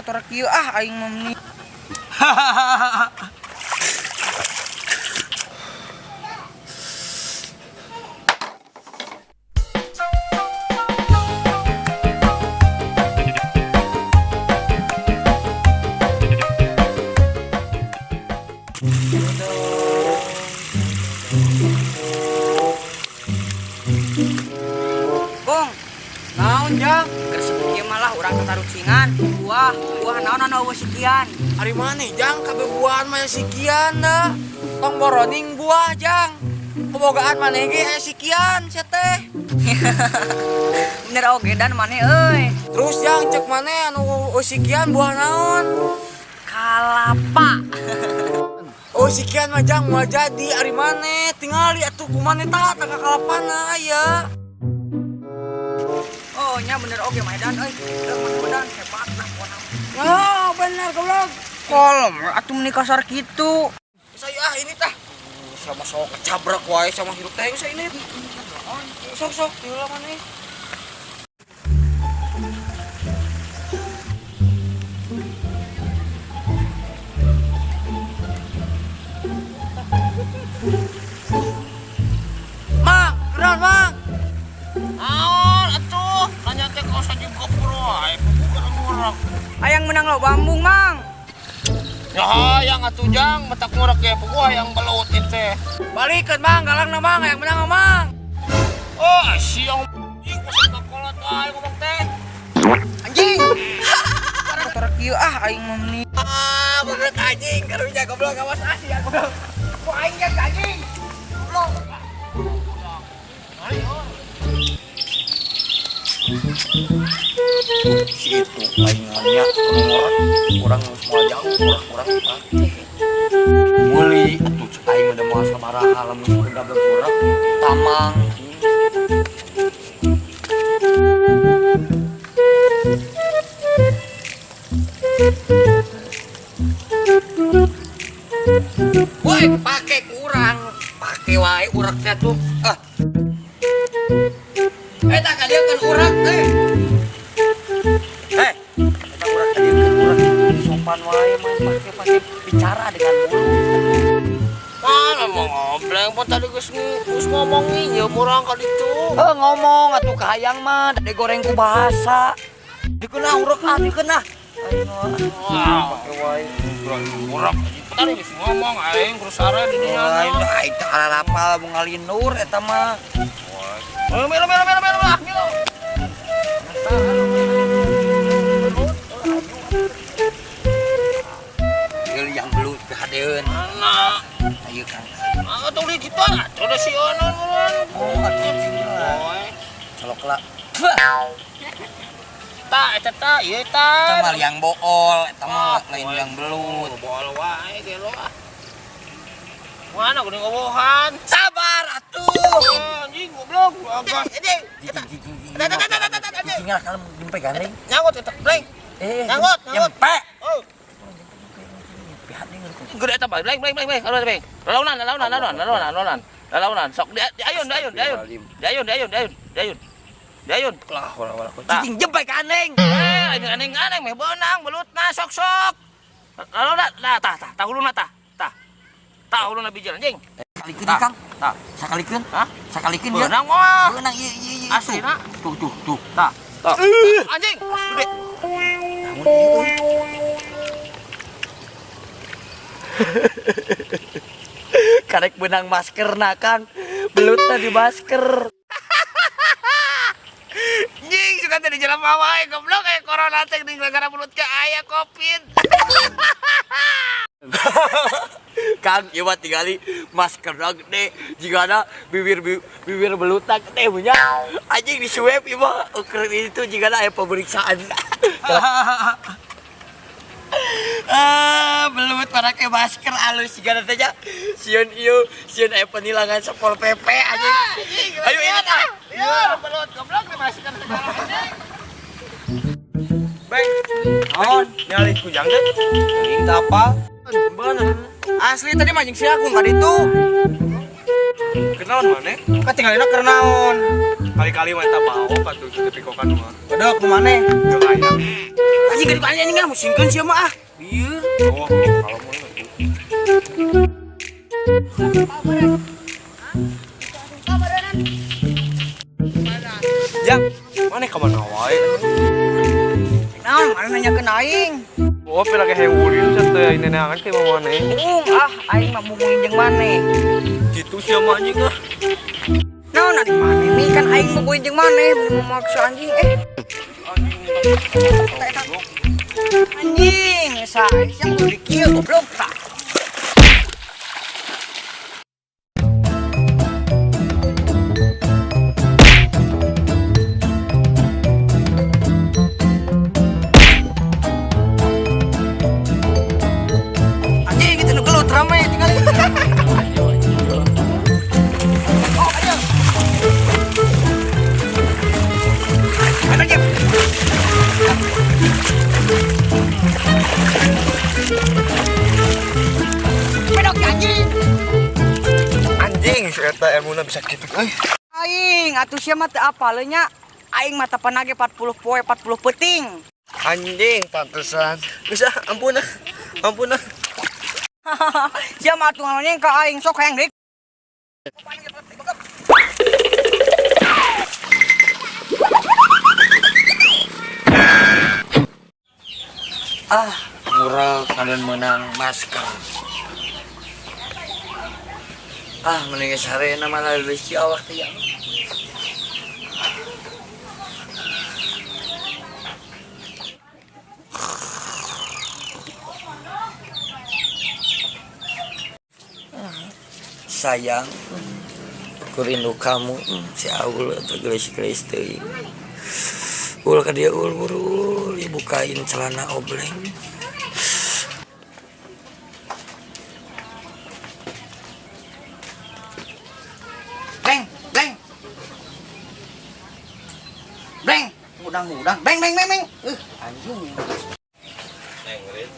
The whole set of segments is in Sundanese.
Kotor kieu ah aing mah meni. Kong, Naon jang? Geus kieu malah urang tatarucingan. Buah, buah naon anu eueuh sikian. Ari maneh jang kabeh buahan mah sikian da. Tong boroning buah jang. Kebogaan maneh ge aya sikian sia teh. Bener oge dan maneh euy. Terus jang cek maneh anu eueuh sikian buah naon? Kalapa. Oh sikian mah jang moal jadi ari maneh tingali atuh kumaneh tah tah kalapana aya. Oh nya bener oge mah dan euy. Geus maneh dan hebat lah pokona. Oh bener goblok. Kolom atuh meni kasar kitu. Saya ah ini tah. Sama sok kecabrak wae sama hirup teh saya ini. Sok sok diulah maneh. Mang, keron mang. Naon atuh? Nanya teh ka usah jeung kopro wae, bukan ngurek. Hayang menang lo bambung mang. Ya hayang atuh jang, matak ngurek ge puguh hayang belut ieu teh. Balikeun mang, galangna mang, hayang menang mang. Oh, siang anjing usah kakolot wae ngomong teh. Anjing. Kotor kieu ah aing mah meni. Ah, bener anjing, karunya goblok awas ah sia goblok. Ku aing ge anjing. Goblok. Si itu aing nanya ngorek urang geus moal jauh urang-urang pake. Meuli atuh cek aing udah moal sabaraha lamun gablek urang tamang. Woi, pake kurang. Pake wae ureknya tuh. Ah. Eta kadieu kan urek teh. Eh, eta urek kadieu kan urek. Sopan wae mah pake-pake bicara dengan mulut. Mana mau ngobleng pun tadi geus ngomong ieu murang ka ditu. Heuh ngomong atuh ka hayang mah da digoreng ku bahasa. Dikeunah urek ah dikeunah. Aing mah pake wae. Urek tadi geus ngomong aing terus sare di dinya. Aing aing teh arapal mun ngalinur eta mah. Melo melo melo melo melo ah melo. Ieu yang belut kahadeun. Mana? Ayo Kang. Ah tong di kitu atuh da si onon mun. Oh atuh colok lah. Ta eta ta ieu ta. Eta mah liang bool, eta mah lain liang belut. Bool wae gelo ah. Mana geuning ngobohan? Sabar atuh. Anjing goblok. Agak. Anjing. Anjing lah kalau jempe gandeng. Nyanggut eta, bleng. Nyanggut, nyanggut. Jempe. Oh. Gede eta bleng bleng bleng bleng. Kalau bleng. Lalaunan, lalaunan, lalaunan, lalaunan, lalaunan. Lalaunan. Sok diayun, diayun, diayun. Diayun, diayun, diayun, diayun. Diayun. Lah, wala-wala. Cicing jempe gandeng. Eh, aneng-aneng meh beunang belutna sok-sok. Lalaunan, lah tah tah, tah huluna tah. Tah. Tah huluna bijil anjing. Sakalikeun Kang. Tah, sakalikeun. Hah? Sakalikeun dia. Beunang moal. Beunang ieu ieu ieu. Aslina. Tuh tuh tuh. Tah. Tah. Anjing. Gede. Karek benang masker na Kang. Belutna di masker. Anjing suka teh di jalan wae goblok aya corona teh di gara belut ke aya Covid. Kang, ieu mah tingali maskerna gede, jigana bibir bibir belutna gede punya. Anjing di swab ieu mah keur itu jigana aya pemeriksaan. Ah, belut make masker alus jigana teh nya. Sieun ieu, sieun aya penilangan Satpol PP anjing. Ayo ini tah. Iya, belut goblok di masker segala anjing. Beng. Naon? Nyali kujang teh. Teuing teh apa? Bener. Asli tadi mah jeung si Agung ka ditu. Kenaon maneh? Katingalina keur naon? Kali-kali mah eta baok atuh kitu pikokan mah. Bedog nu maneh. Teu aya. Anjing gede anjing anjing musingkeun sia mah ah. Lieur. Oh, kalau mau atuh. Jang, maneh ka mana wae? Naon maneh nanyakeun aing? Oh, pira ge hayang ulin sia teh aing neneangan teh mah maneh. Ung ah aing mah mungkin jeung maneh. Kitu sia mah anjing ah. Naon ari maneh mi kan aing mungkin jeung maneh beli memaksa anjing eh. Anjing, sae sia kudu kieu goblok tah. Anjing itu nu gelut rame tinggal. Oh, ayo. Ayo, Jep. Pedok anjing. Anjing, si eta ilmuna bisa kitu euy. Aing atuh sia mah teu apal nya. Aing mah tapana ge 40 poe 40 peuting. Anjing, pantesan. Bisa, ampun ah. Ampun ah. Sia mah atuh ngalonyeng ka aing sok hayang deui. Ah, murah kalian menang masker. Ah, mending sarena malah rezeki awak teh ya. Sayang, aku rindu kamu, si Aul atau gelis-gelis teuing. Ul ka dia ul ul, bukain celana obleng. Bleng, bleng. Bleng, udang-udang. Bleng, bleng, bleng, bleng. Anjing.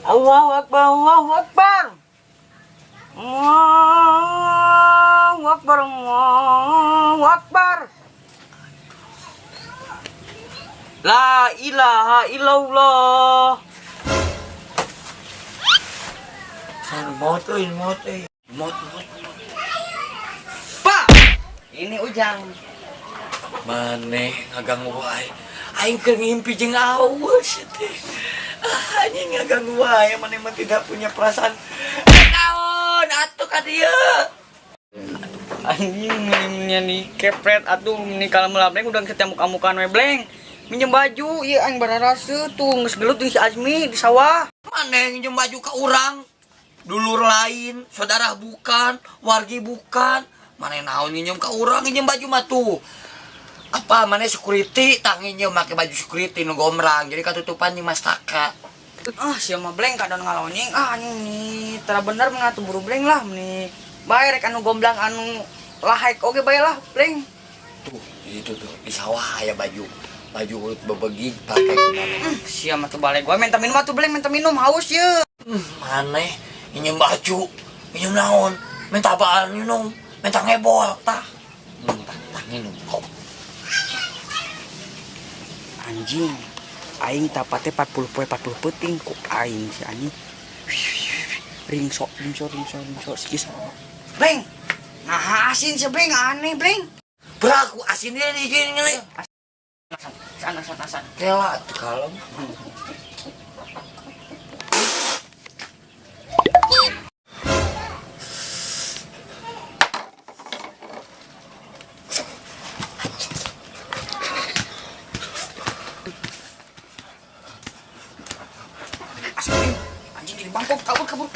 Allahu Akbar, Allahu Akbar. Allahu Akbar, Allahu Akbar. La ilaha illallah. Maut euy, maut euy. Maut, maut. Pak, ini Ujang. Maneh ngaganggu wae. Aing keur ngimpi jeung Aul sia teh. Ah, anjing ngaganggu wae, maneh mah tidak punya perasaan. Naon atuh ka dieu? Anjing meni di kepret atuh meni kalau bleng udah ketamuk-amukan we bleng. Minjem baju, ieu aing bararase tuh geus gelut jeung si Azmi di sawah. Maneh nginjem baju ka urang? Dulur lain, saudara bukan, wargi bukan. Maneh naon nginjem ka urang nginjem baju mah tuh. Apa maneh security tah nginjem make baju security nu gombrang jadi katutupan jeung mastaka. Ah, sia mah bleng kadon ngalonyeng. Ah, anjing nih tara bener mah atuh buru bleng lah meni. Bae rek anu gomblang anu lahek oge bae lah bleng. Tuh, itu tuh di sawah aya baju. Baju urut bebegi pakai ku maneh. Sia mah tuh balik gua minta minum atuh bleng, minta minum haus ye. Maneh nginjem baju, nginjem naon? Minta apaan minum? Minta ngebol tah. Minta tah minum kok. Anjing, aing tapate 40 poe 40 peuting kok aing si anjing. Ringso, ringso, ringso, ringso sikis. Bleng. Nah, asin si bleng aneh bleng. Beraku asin dia di sini ngele. Asan, asan, asan. Kela tuh kalem. Asin, anjing di bangkok kabur kabur.